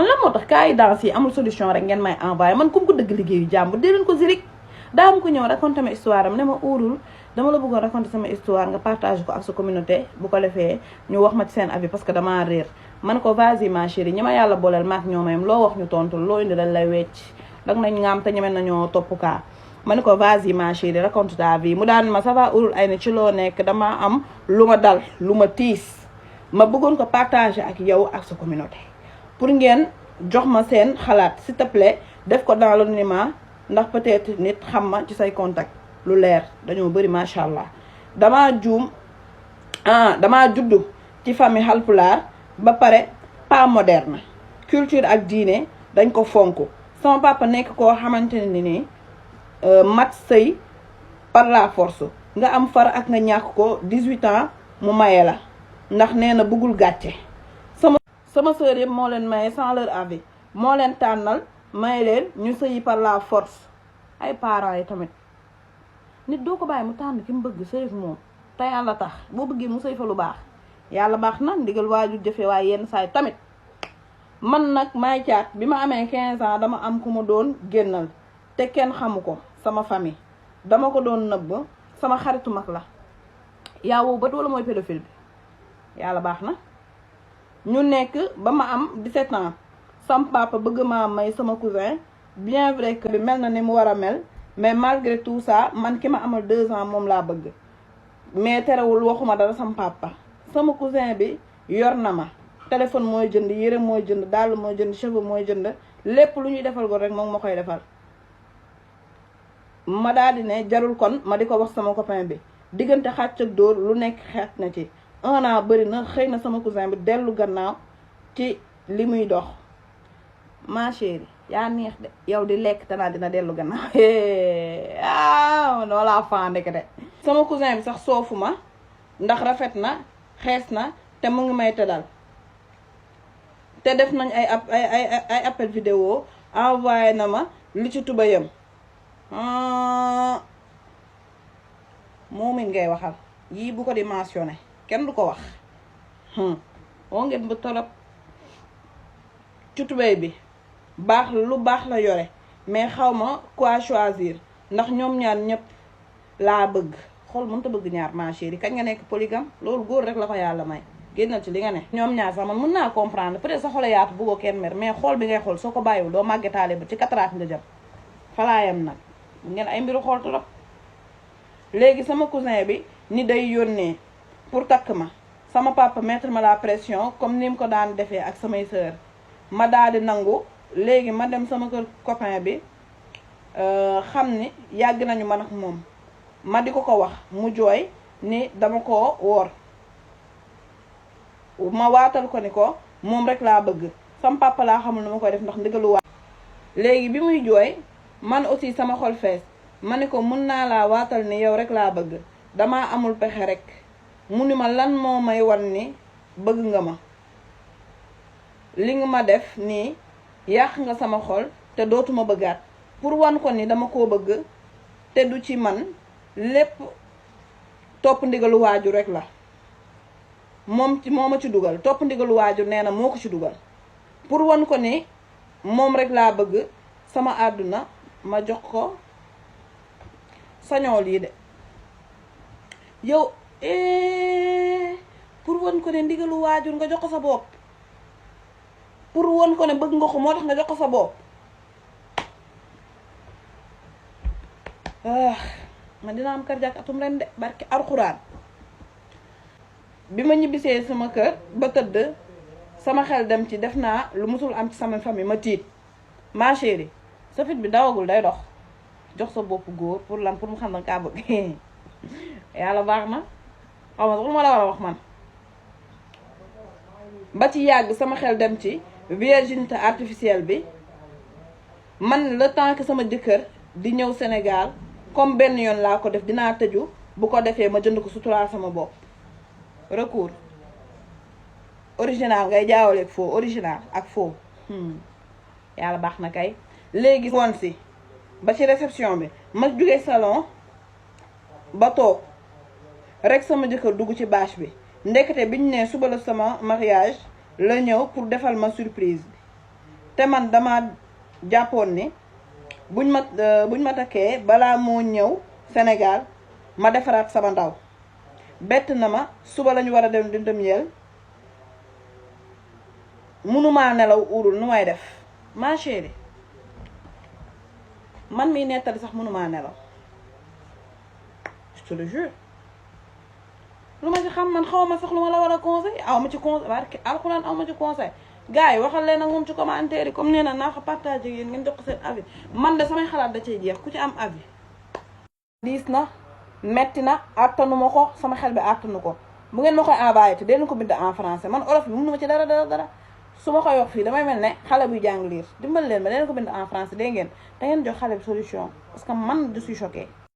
lan moo tax kaay danse yi amul solution rek ngeen may envoyé man comme ko dëgg liggéeyu jàmbur dee leen ko zirik daa am ko ñëw raconté ma histoire am ne ma uurul dama la bëggoon raconté sama histoire nga partage ko ak sa communauté bu ko defee ñu wax ma ci seen avis parce que damaa réer man ko vas-y ma chérie ñi ma yàlla booleel maak ñoo mayam loo wax ñu tontu loo indi dañ lay wecc dag nañ ngaam te ñeme nañoo topp kaa ma ne ko vas-y ma chérie raconte ta vie mu daan ma ça va uurul ay ne ci loo nekk damaa am lu ma dal lu ma tiis ma bëggoon ko partager ak yow ak sa communauté pour ngeen jox ma seen xalaat s'il te plaît def ko dans l'anonymat ndax peut-être nit xam ma ci say contact lu leer dañoo bëri macha allah damaa juddu ci famille halpulaar ba pare pas moderne culture ak diine dañ ko fonk sama papa nekk koo xamante ne ni mat sëy par la force nga am far ak nga ñàkk ko 18 ans mu maye la ndax nee na bëggul gàcce sama sœur yëpp moo leen maye sans leur avis moo leen tànnal maye leen ñu sëyi par la force ay parents yi tamit nit doo ko bàyyi mu tànn ki mu bëgg sëy moom te yàlla tax boo bëggee mu sëy fa lu baax yàlla baax na ndigal waajur jëfe waaye yenn saay tamit man nag may caat bi ma amee 15 ans dama am ku ma doon génnal te kenn xamu ko sama famille dama ko doon nëbb sama xaritu mag la yaa wow bët wala mooy pédophile bi yàlla baax na ñu nekk ba ma am 17 ans sam papa bëgg maa may sama cousin bien vrai que bi mel na ni mu war a mel mais malgré tout ça man ki ma amal 2 ans moom laa bëgg mais terewul waxuma dara sam papa sama cousin bi yor na ma téléphone mooy jënd yére mooy jënd dàll mooy jënd cheveux mooy jënd lépp lu ñuy defal ko rek moom ma koy defal ma daal di ne jarul kon ma di ko wax sama copain bi diggante xàcc ak dóor lu nekk xeet na ci 1 an bëri na xëy na sama cousin bi dellu gannaaw ci li muy dox ma chérie yaa neex de yow di lekk te naa dina dellu gannaaw man wala fan ndeke de sama cousin bi sax soofu ma ndax rafet na xees na te mu ngi may tëddal te def nañ ay appel vidéo envoyé na ma li ci tubayam moomin ngay waxal yii bu ko di mentionné kenn du ko wax woo ngeen bu torop ci tubéy bi baax lu baax la yore mais xaw ma quoi choisir ndax ñoom ñaar ñëpp laa bëgg xool mënta bëgg ñaar ma chérie kañ nga nekk polygame loolu góor rek la ko yàlla may génnal ci li nga ne ñoom ñaar sax man mën naa comprendre peut-être sa xol yaatu bëggoo kenn mer mais xool bi ngay xool soo ko bàyyiwul doo màggetaale ba ci kataraat nga jëm falaayam nag ngeen ay mbiru xool trop léegi sama cousin bi ni day yónnee pour takk ma sama papa mettre ma la pression comme ni mu ko daan defee ak samay sœur ma daal di nangu léegi ma dem sama kër copain bi xam ni yàgg nañu man ak moom ma di ko wax mu jooy ni dama ko woor ma waatal ko ni ko moom rek laa bëgg sama papa laa xamul nu ma koy def ndax ndigalu waa léegi bi muy jooy man aussi sama xol fees ma ni ko mun naa laa waatal ni yow rek laa bëgg damaa amul pexe rek mu ni ma lan moo may wan ni bëgg nga ma li nga ma def nii yàq nga sama xol te dootuma bëggaat pour wan ko ni dama koo bëgg te du ci man lépp topp ndigalu waajur rek la moom ci moo ma ci dugal topp ndigalu waajur nee na moo ko ci dugal pour wan ko ni moom rek laa bëgg sama àdduna ma jox ko sañoo lii de yow pour wan ko ne ndigalu waajur nga jox ko sa bopp pour wan ko ne bëgg nga ko moo tax nga jox ko sa bopp man dina am cardiaque atum ren de barke alxuraan bi ma ñibbisee sama kër ba tëdd sama xel dem ci def naa lu musul am ci sama famille ma tiit ma chérie sa fit bi dawagul day dox jox sa bopp góor pour lan pour mu xam na kaa bëgg yàlla baax na xaw ma sax lu ma la war a wax man ba ci yàgg sama xel dem ci virginité artificielle bi man le temps que sama jëkkër di ñëw Sénégal comme benn yoon laa ko def dinaa tëju bu ko defee ma jënd ko suturaal sama bopp recours original ngay jaawaleeg faux original ak faux yàlla baax na kay léegi woon si ba ci réception bi ma jóge salon ba toog rek sama jëkkër dugg ci bâche bi ndekete biñu ne suba la sama mariage la ñëw pour defal ma surprise bi te man dama jàppoon ni buñ ma takkee balaa moo ñëw Sénégal ma defaraat sama ndaw. bett na ma suba lañu war a dem dindam yel mënumaa nelaw urul nu may def ma chérie man miy nettali sax mënumaa nelaw je te le jure. lu ma ci xam man xaw ma sax lu ma la war a conseil aw ma ci conseil barke alxuraan aw ma ci conseil gars yi waxal leen ak moom ci commentaire yi comme nee na naa ko partage yéen ngeen jox ko seen avis man de samay xalaat da cay jeex ku ci am avis. diis na metti na àttanuma ko sama xel bi àttanu ko bu ngeen ma koy envoyé te dee ko bind en français man olof bi mënu ma ci dara su ma koy wax fii damay mel ne xale buy jàng liir dimbal leen ma dee ko bind en français dégg ngeen da ngeen jox xale bi solution parce que man je suis choquée.